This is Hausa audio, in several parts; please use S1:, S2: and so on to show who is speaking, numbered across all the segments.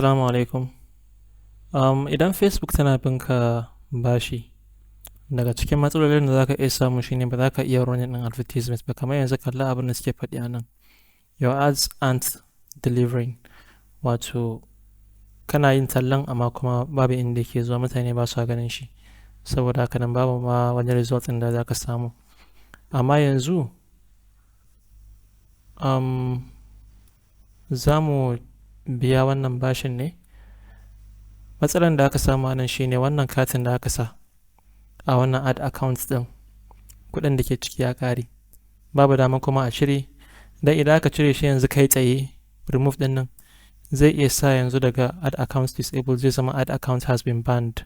S1: Assalamu alaikum. Idan Facebook tana bin ka bashi, daga cikin matsalolin da za ka iya samu shine ba za ka iya running ɗin advertisements ba. Kamar yanzu kalla abin da suke faɗi a nan. Your ads aren't delivering. Wato kana yin tallan amma kuma babu inda yake zuwa, mutane ba sa ganin shi. Saboda haka nan babu ma wani result ɗin da za ka samu. Amma yanzu za mu biya wannan bashin ne. Matsalar da aka samu a nan shine wannan katin da aka sa a wannan ad account ɗin, kuɗin da ke ciki ya ƙare. Babu dama kuma a cire. Dan idan aka cire shi yanzu kai tsaye, remove ɗin nan zai iya sa yanzu daga ad account disabled zai zama ad account has been banned.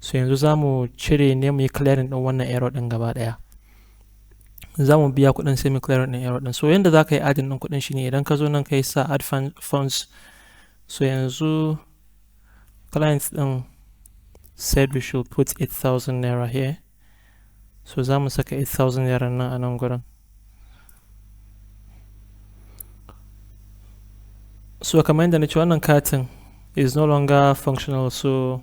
S1: So yanzu za mu cire ne mu yi clearing ɗin wannan error ɗin gaba ɗaya. Za mu biya kuɗin sai mu clearing ɗin error ɗin. So yanda za ka yi adding ɗin kuɗin shine idan ka zo nan ka yi sa add funds. So yanzu client ɗin said we should put 8,000 naira here. So za mu saka 8,000 naira nan a nan gurin. So kamar yadda na ce, wannan katin is no longer functional, so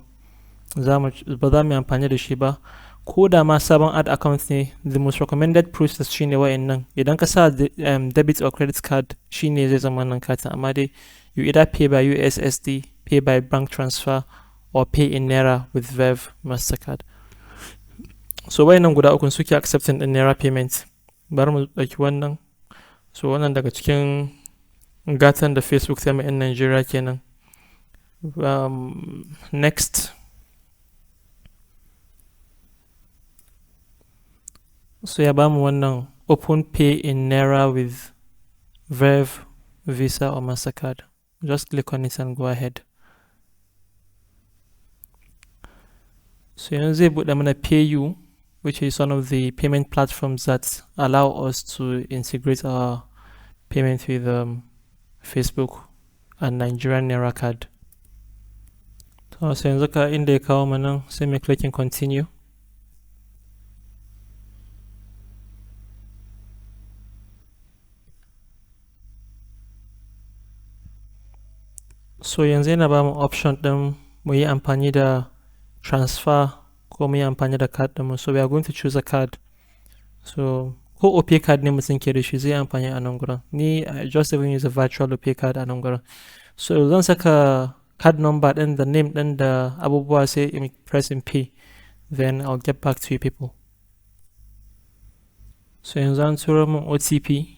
S1: ba za mu yi amfani da shi ba. Ko da ma sabon ad account ne, the most recommended process shine wa'innan. Idan ka sa debit or credit card shine zai zama wannan katin, amma dai you either pay by USSD, pay by bank transfer, or pay in naira with Verve Mastercard. So wa'innan guda ukun suke accepting ɗin naira payment. Bari mu ɗauki wannan. So wannan daga cikin gatan da Facebook ta ma 'yan Najeriya kenan. Next. So ya bamu wannan open pay in naira with Verve, Visa or Mastercard. Just click on it and go ahead. So yanzu zai buɗe mana PayU, which is one of the payment platforms that allow us to integrate our payment with Facebook and Nigerian Naira card. So yanzu ka inda ya kawo mu nan sai mu clicking continue. So yanzu yana bamu option ɗin mu yi amfani da transfer ko mu yi amfani da card ɗinmu. So we are going to choose a card. So ko Opay card ne mutum ke da shi zai yi amfani a nan gurin. Ni I just even use a virtual Opay card a nan gurin. So zan saka card number ɗin da name ɗin da abubuwa sai in press in pay. Then I'll get back to you people. So yanzu an turo min OTP.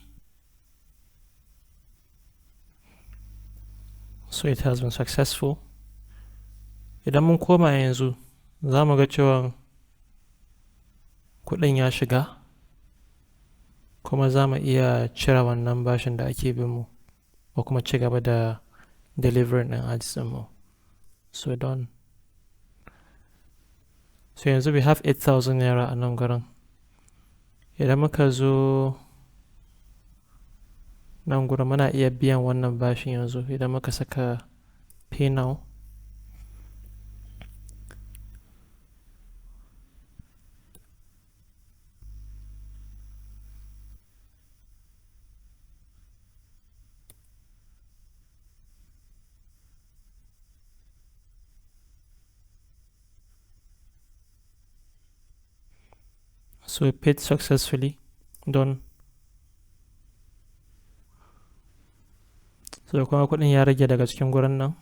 S1: So it has been successful. Idan mun koma yanzu za mu ga cewa kuɗin ya shiga kuma za mu iya cire wannan bashin da ake bin mu ko kuma ci gaba da delivering ɗin ads ɗinmu. So done. So yanzu we have 8,000 naira a nan gurin. Idan muka zo nan gurin muna iya biyan wannan bashin yanzu idan muka saka pay now. So we paid successfully. Done. So kuma kuɗin ya rage daga cikin gurin nan.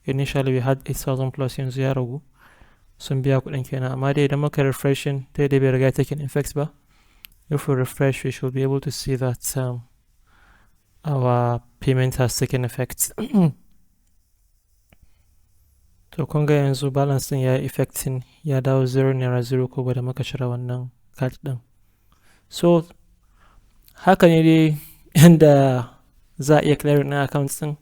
S1: Initially we had 8,000 plus, yanzu ya ragu. Sun biya kuɗin kenan. Amma dai idan muka refreshing, ta dai bai riga taking effect ba. If we refresh, we should be able to see that our payment has taken effect. To kun ga yanzu balance ɗin ya yi effecting, ya dawo 0 naira 0 kobo da muka cire wannan card ɗin. So haka ne dai yanda za a iya clearing ɗin account ɗin.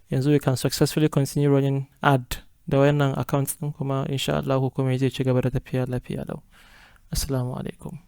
S1: Yanzu we can successfully continue running ad da wannan account ɗin kuma insha Allahu komai zai ci gaba da tafiya lafiya lau. Assalamu alaikum.